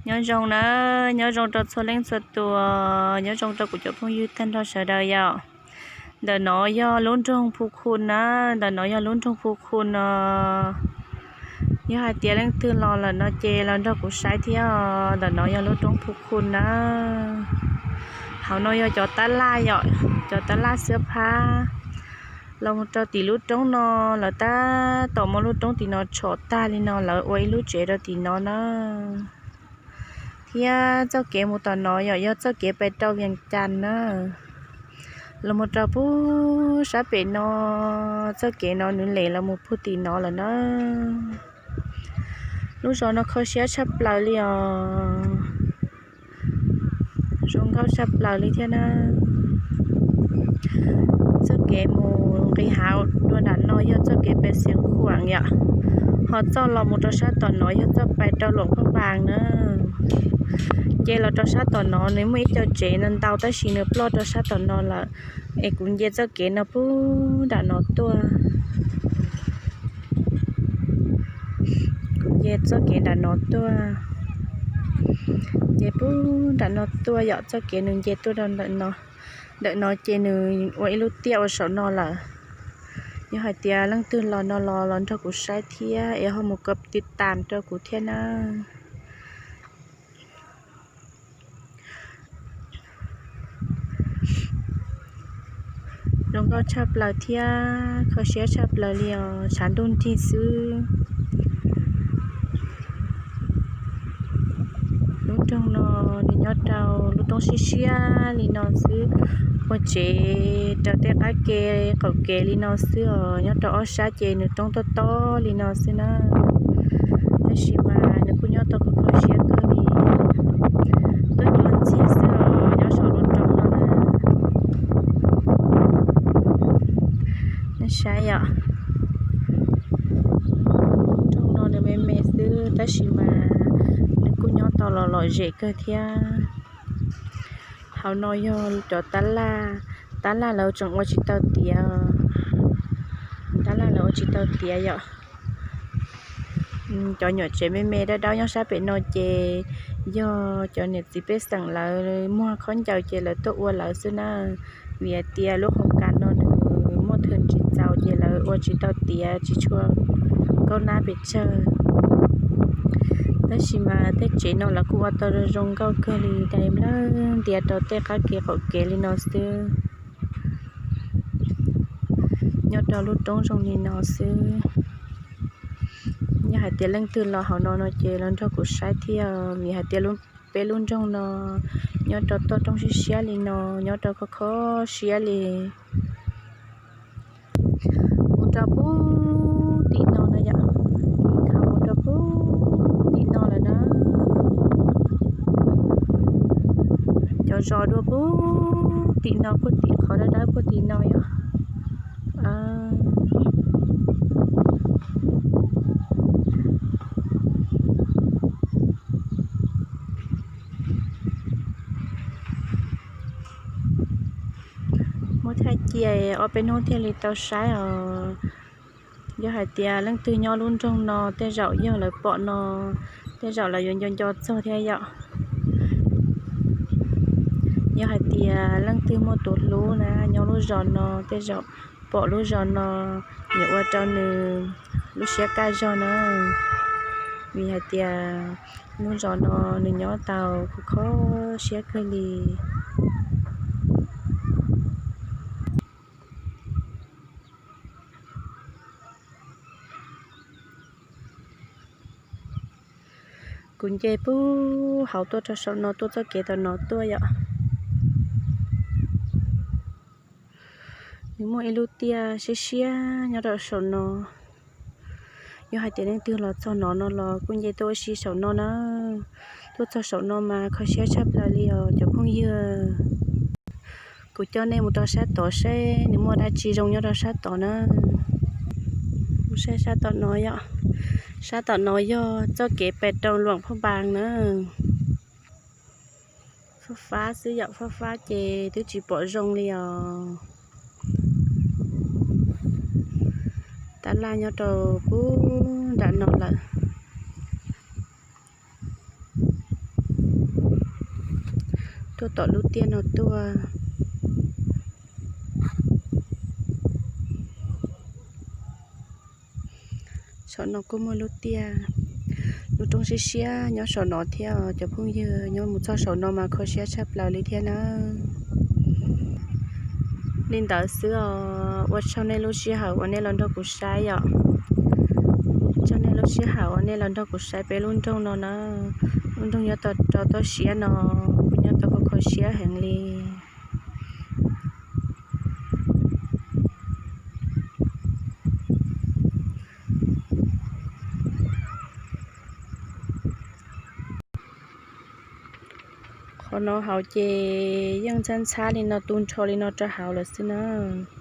Nyob zoo na, nyob zoo rau txhua leej txhua tus, nyob zoo rau kuv cov phooj ywg tag nrho sawv daws yom. Ntawm no yog lub nroog Phu Khu na, ntawm no yog lub nroog Phu Khu no. Yog hais tias leej twg los lawm no ces los nrog kuv saib thiab os. Ntawm no yog lub roob Phu Khu na. Hauv no yog cov tab laj yom, cov tab laj xwb phab. Los mus rau tim lub roob no, lawv tab tom muab lub roob tim no tshom tag li no, lawv ua ib lub tsev rau tim no na. Thiab txoj kev mus tom no yom, yog txoj kev pais rau Vias Cas na. Los mus rau puag sab pem no, txoj kev no nws lem los mus puag tim no lawm na. Lub zos no kho siab tshaj plaws li os. Zoo nkauj tshaj plaws li thiab na. Txoj kev mus nqis hav dua nram no yog txoj kev pem Xeev Khuam yom, ho txoj los mus rau sab tom no yog txoj pais rau Luam Phaj Npas na. Nce los rau sab tom no nws muaj ib co tsev no ntau tab sis nws ploj rau sab tom no lawm, es kuv nce txoj kev no puag nram no tuaj. Kuv nce txoj kev nram no tuaj, nce puag nram no tuaj yom, txoj kev nws nce tuaj rau ntawm no. Ntawm no ces nws ua ib lub tiaj ua saum no lawm. Yog hais tias leej twg los no los los nrog kuv saib thiab es ho mus kov tiv tam rau kuv thiab na. Zoo nkauj tshaj plaws thiab kho siab tshaj plaws li os, tshav ntuj nrig xwb. Lub nroog no nws nyob rau lub roob siab siab li no xwb, ua tsev rau tej qab kev qaum kev li no xwb os, nyob rau ob sab ces nws roob tob tob li no xwb na. Tab sis mas nws kuj nyob tau kho kho siab kawg li. Tuaj cua ntxiag xwb os, nyob saum lub roob no na. Nej saib yom, roob no nws me me xwb tab sis mas nws kuj nyob tau los lom zem kawg thiab. Hauv no yog cov tab laj, tab laj lawv tseem ua tsis tau tiav, tab laj lawv ua tsis tau tiav yom. Cov nyuam tsev me me dawb dawb nyob sab pem no ces yog cov niam txiv pej xeem lawv muag khaub ncaws ces lawv tuaj ua lawv xwb na. Vim hais tias lub qhov kas no nws muaj thwm tsis txaus ces lawv ua tsis tau tiav, tsis tshua kaub nab pes tsawg. Tab sis mas tej tsev no lawv kuj ua tau zoo nkauj kawg li, dai nplawg ntiav rau tej qab kev qaum kev li no xwb. Nyob rau lub roob zoo li no xwb. Yog hais tias leej twg los hauv no no ces los nrog kuv saib thiab, vim hais tias peb lub nroog no nyob rau toj roob siab siab li no, nyob rau kho kho siab li. Mus rau puag tim no na yom, mus rau puag tim no lawm na. Cov zos dua puag tim no, puag tim qhov dawb dawb puag tim no yom. Muab thaij cia ob peb hnub thiaj li tau saib os. Yog hais tias leej twg nyob lub nroog no tej zaum yog lawv pom no, tej zaum lawv yuav nco nco txog thiab yom. Yog hais tias leej twg muaj tus hlub na nyob lub zos no tej zaum pom lub zos no yuav ua rau nws lub siab kaj zog na. Vim hais tias lub zos no nws nyob tau kho kho siab kawg li. Kuv nce puag hauv tuaj rau saum no tuaj txoj kev tom no tuaj yom. Nws muaj ib lub tiaj siab siab nyob rau saum no. Yog hais tias leej twg los txog no no los kuj nce tuaj ua si saum no na. Tuaj txog saum no mas kho siab tshaj plaws li os cov phooj ywg. Kuv coj nej mus rau sab tod seb nws muaj dab tsi zoo nyob rau sab tod na. Mus saib sab tom no yom. Sab tom no yog txoj kev pem rau Luam Phaj Npas na. Fab fab xwb yom, fab fab ces twb tsis pom zoo li os. Tab laj nyob rau puag nram no lawm. Tuaj tom lub tiaj no tuaj. Saum no kuj muaj lub tiaj, lub roob siab siab nyob saum no thiab os cov phooj ywg. Nyob mus txog saum no mas kho siab tshaj plaws li thiab nawb. Li ntawd xwb os, ua tsaug nej lub sij hawm uas nej los nrog kuv saib yom. Tsaug nej lub sij hawm uas nej los nrog kuv saib peb lub nroog no na. Lub nroog nyob rau toj siab no, kuv nyob tau kho kho siab heev li. Qhov no hauv ces yeej ntxhab ntxhab li no tu nrho li no rau hauv lawm xwb nawb.